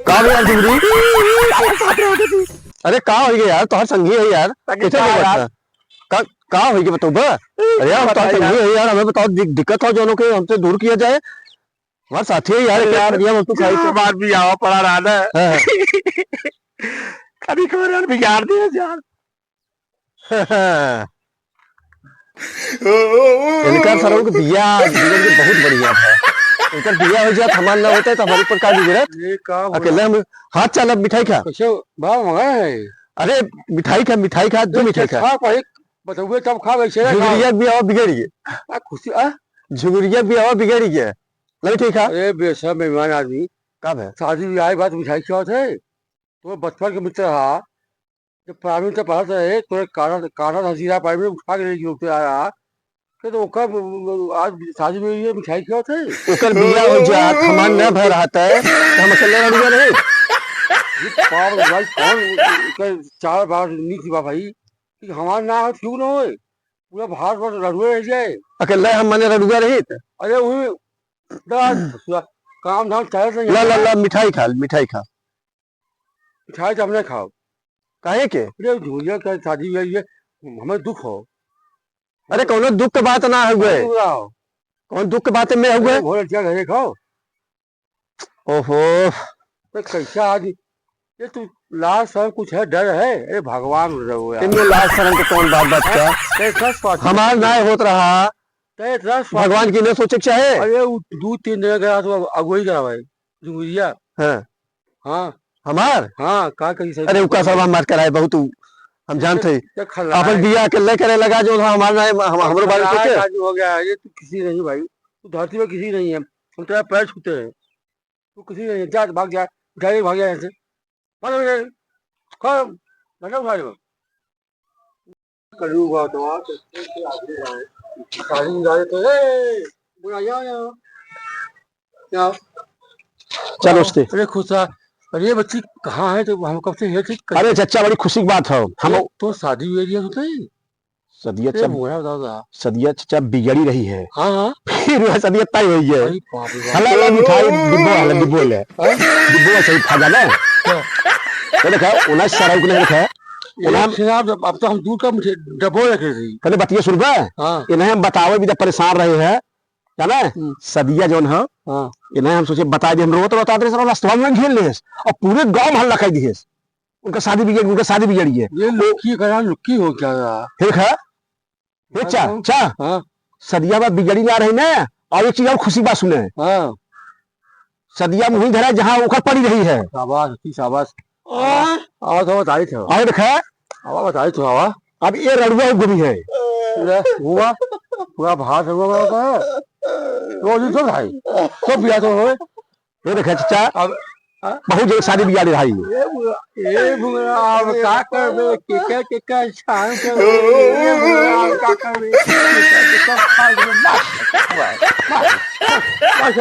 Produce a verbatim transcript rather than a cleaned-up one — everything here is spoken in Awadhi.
का भइया झुगरी? अरे का होइ गया यार, तोहर संगी है यार, कैसे का यार? का, का होइ गया बतउबा? अरे यार, हम तोहर संगी है यार, हमें बताओ, दि-, दिक्कत हो जौनों के हमसे दूर किया जाए। हमार साथी है यार, अरे एक यार, बढ़िया वस्तु खाई क्या तो। बात भी आवा पड़ा रहा ना। हाँ, हाँ। कभी को यार बिगाड़ दिया यार। इनका सरऊ के बियाह जीवन के बहुत बढ़िया है। इनकर बियाह हो जात, हमार ना होता है तो हमारे ऊपर का बिगड़त? ये का बोला? अकेले हम हाथ चालब मिठाई खा। कैसे भाव मंगा है? अरे मिठाई खा, मिठाई खा, दो ये मिठाई खा। खा, पहले बतउबे तब खा, वैसे ना खाओ। झुगरिया भी आवा बिगड़ गए। आ, खुशी, आ? झुगरिया भी आवा बिगड़ गए। नहीं ठीक है। अरे बेशरम बेईमान आदमी। का भे? शादी ब्याह के बाद मिठाई खियावत है? तो बचपन के मित्र रहा, जब प्राइमरी तक पढ़त रहे, तोरे काना, काना हजीरा प्राइमरी उठा के लेके उठे आया, के तो ओकर आज शादी में ये मिठाई खियावत है? ओकर बियाह हो जात, हमार न भय रहत है, तो हम अकेले रह गए रहे। ये बाप रे भाई, कौन ओकर चार बार नीक बा भाई, कि हमार ना हो, क्यों ना होए? पूरा भारत वर्ष रड़ुए रह जाए। अकेले हम मने रड़ुआ रहित। अरे वही, दादा, काम धाम चलत नहीं ला, ला, है। ला, मिठाई खा, मिठाई खा। मिठाई तो हम नहीं खाओ। काहे के? अरे, झुगरिया का शादी हुआ, ये हमें दुख हो। अरे, कौनो दुख के बात ना हुए। दुख ना हो। कौन दुख के बात में हुए? अरे, भोरे क्या घरे खाओ। ओहो। तो कैसा आज, ये तू लाज शर्म कुछ है, डर है? अरे, भगवान रहो यार। इनमें लाज शर्म के कौन बात, बात का? कैसा स्वास्थ्य? हमार ना होत रहा। तो इतना स्वास्थ्य भगवान की नहीं सोचे के चाहे? अरे, वो दो तीन दिन गया तो अगुवाई करा भाई, झुगरिया। हाँ। हाँ। हमार? हाँ, का कही सही अरे, उका सब हमार कराए बहुत उ, हम जानत हई। खलनायक। अपन बियाह अकेले करे लगा जो हमार ना, हम, हमरो बारे में सोचे। आज हो गया, ये तू किसी नहीं भाई, तू धरती में किसी नहीं है, हम तेरा पैर छूते हैं, तू किसी नहीं है, जा, भाग जा, उठा ले, भाग जा यहाँ से, भाग जा, खा, धंधा उठा ले। कलयुग हुआ तो आज, शादी में जाए तो, ए, बुढ़ा, यहाँ, यहाँ। क्या? चल, उठते। अरे, खुश रहा। अरे, बच्ची कहाँ है? तो हम कब से ये ठीक कर अरे, चच्चा, बड़ी खुशी की बात है। हम ये तो शादी हुई है, तो नहीं? सदिया ए, चब-, बुढ़ा दादा। सदिया चच्चा बिगड़ी रही है। हाँ, हाँ। फिर वह सदिया तय हुई है। अरे, बाप रे, बाप। हला, हला, मिठाई, डिब्बो, हला, डिब्बो ले। हाँ? डिब्बो सही खा जाना। क्या? तो देखा, उन्हें शराब को नहीं रखा है। ये उन्हें खिलाफ जब, अब तो हम दूर का मुझे डब्बो रखे थे। पहले बतिया सुन बे। हाँ। इन्हें हम बतावे भी जब परेशान रहे हैं, जाना है? हम्म। सदिया जौन है, हाँ। इन्हें हम सोचे बता दे, हम रोत रोत आते रहे, साला रास्ता में घेर लेस और पूरे गांव में हल्ला कर दिए। उनका शादी बिगड़, उनका शादी बिगड़ गई है। ये लुक्की करा, लुक्की हो क्या रहा? ठीक है? ये चा, हाँ। चा। हाँ। सदिया बा बिगड़ी ना रही ना, और एक चीज और खुशी बात सुने। हाँ। सदिया मुही धरा जहाँ ओकर पड़ी रही है। शाबाश, की शाबाश। आवा तो बताई थे। आवा देखा। आवा बताई थे, आवा। अब ये रड़ुआ घूमी है। ले, हुआ। पूरा भात हुआ है। तो जी तो भाई। तो पिया तो होए। ये देखा चाचा। अब, हाँ? बहुत जल्द शादी बिगाड़ी रही है। ए बुआ, ए बुआ, अब का करबे? केकर, केकर छान करबे? ए बुआ, अब का करबे? केकर, केकर छान करबे? मार, मार, मार।